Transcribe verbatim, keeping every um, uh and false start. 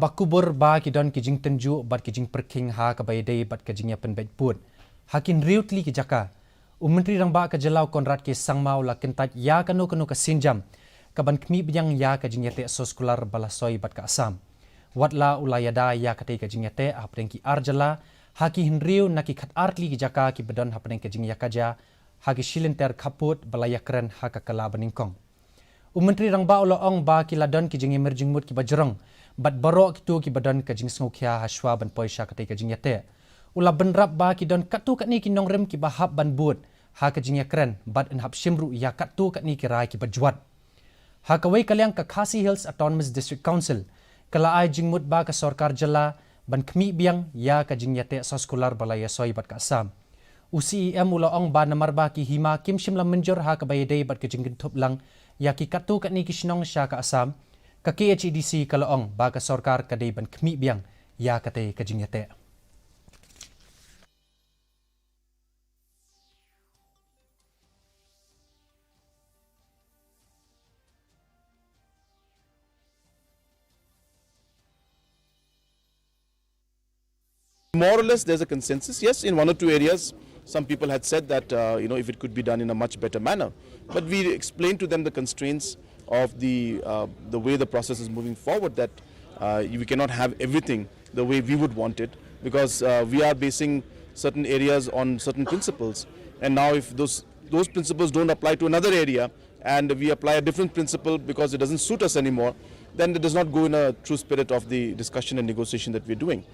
Ba kubur ba ki don ki jingtynjuh bad ki jingpyrkhing ha kaba ïadei bad ka jingïapynbeit pud ha ki hynriew tylli ki jaka. U Myntri Rangbah ka jylla u Conrad K Sangma u la kyntait ïa kano kano ka sienjam kaban khmih biang ïa ka jingïateh soskular ba la soi bad ka Assam. Watla u la ïada ïa katei ka jingïateh hapdeng ki ar jylla ha ki hynriew na ki khatar tylli ki jaka kiba don hapdeng ka jingïakajia ha ki shilynter khappud ba la ïakren ha ka kylla banyngkong. U Myntri Rangbah u la ong ba ki la don ki jingïamir jingmut kiba jrong bad baroh kito kiba don ka jingsngewkhia ha shuwa ban poi sha katei ka jingïateh. U la bynrap ba ki don katto katne ki nongrim kiba hap ban bud ha ka jingïakren bad yn hap shim ruh ïa katto katne ki rai kiba jwat. Ha kawei ka liang, ka Khasi Hills Autonomous District Council ka la ai jingmut ba ka sorkar jylla ban khmih biang ïa ka jingïateh soskular ba la ïasoi bad ka Assam. U C E M u la ong ba namar ba ki hima kim shym la mynjur ha kaba ïadei bad ka jingkynthup lang ïa ki katto katne ki shnong sha ka Assam, ka K H A D C ka la ong ba ka sorkar ka dei ban khmih biang ïa katei ka jingïateh. More or less, there's a consensus. Yes, in one or two areas, some people had said that, uh, you know, if it could be done in a much better manner. But we explained to them the constraints of the, uh, the way the process is moving forward, that, uh, we cannot have everything the way we would want it, because, uh, we are basing certain areas on certain principles. And now if those, those principles don't apply to another area, and we apply a different principle because it doesn't suit us anymore, then it does not go in a true spirit of the discussion and negotiation that we're doing.